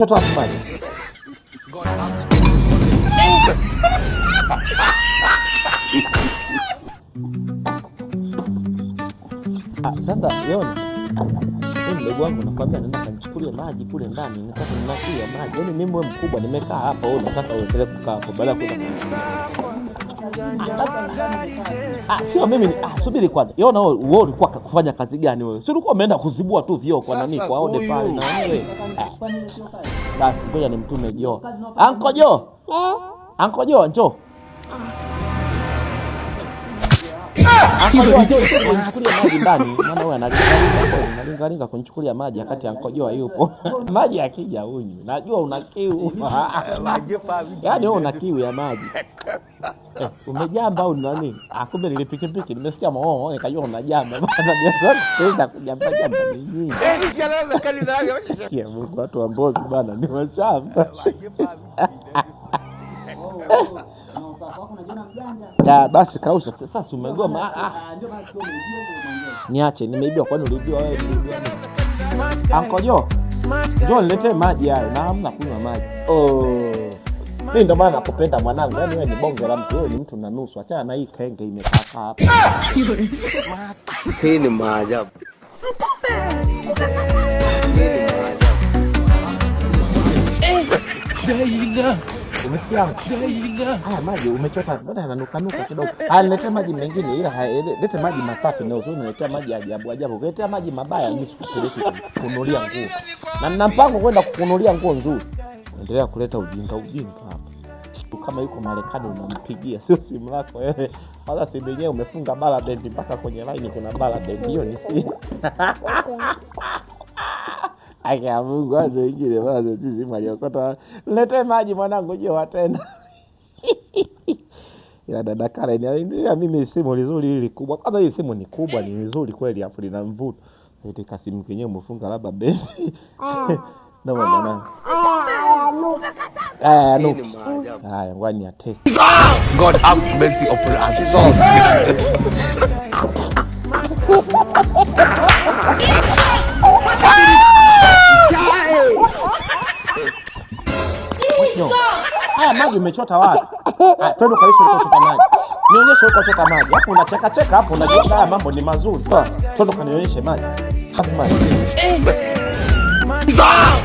Mtoto wapi maji? Ah, sasa Yona, mimi mdogo wangu nakwambia nenda kanichukulie maji kule ndani, nataka nina kiu ya maji. Yaani mimi wewe mkubwa nimekaa hapa, wewe unataka uendelee kukaa hapo baada ya kwenda. Ah, sio mimi subiri kwanza. Yona wewe ulikuwa kufanya kazi gani wewe? Si ulikuwa umeenda kuzibua tu vioo kwa nani kwa ode pale na wewe. Basi ngoja nimtume Jo. Anko Jo. Anko Jo njoo. Anko Jo njoo kunichukulia maji ndani. Maana wewe analinga kunichukulia maji wakati Anko Jo hayupo. Maji akija unywe. Najua una kiu. Yaani wewe una kiu ya maji. Umejamba au nani? Ah, kumbe nile pikipiki nimesikia moo nikajua unajamba. Bana kujamba jamba ni nyingi. Kia Mungu, watu wa Mbozi bana ni washamba. Ya, basi kausha sasa, umegoma. Niache, nimeibiwa. Kwani uliibiwa wewe? Niliibiwa mimi. Anko Jo, njoo niletee maji hayo, na hamna kunywa maji. Oh. Mimi ndo maana nakupenda mwanangu. Yaani wewe ni bonge la mtu, wewe ni mtu na nusu. Achana na hii kenge imekaa hapa. Hii ni maajabu. Umesikia? Haya maji umechota, mbona yananuka kidogo? Haya, niletee maji mengine, ila lete maji masafi na uzuri. Niletea maji ajabu ajabu. Ukiletea maji mabaya mimi sikupeleki kununulia nguo. Na nina mpango kwenda kukununulia nguo nzuri. Endelea kuleta ujinga ujinga hapa. Kama yuko Marekani unampigia, sio simu lako wewe. Wala simu yenyewe umefunga bara bendi mpaka kwenye line kuna bara bendi, hiyo ni simu. Haki ya Mungu, watu wengine bwana sisi aliokota. Niletee maji mwanangu, je tena. Ila dada Karen, ila mimi simu nzuri hili kubwa. Kwanza hii simu ni kubwa, ni nzuri kweli, afu lina mvuto. Eti kasimu kenyewe umefunga labda bendi. No mwanangu. Haya, Hii no. ni maajabu. Haya, ngoja ni test. God have mercy upon us. Yo. Haya maji umechota wapi? Haya, twende ukalishe ulipochota maji. Nionyeshe ulipochota maji. Hapo unacheka cheka hapo unajua haya mambo ni mazuri. Twende ukanionyeshe maji. Hapo maji. Ah.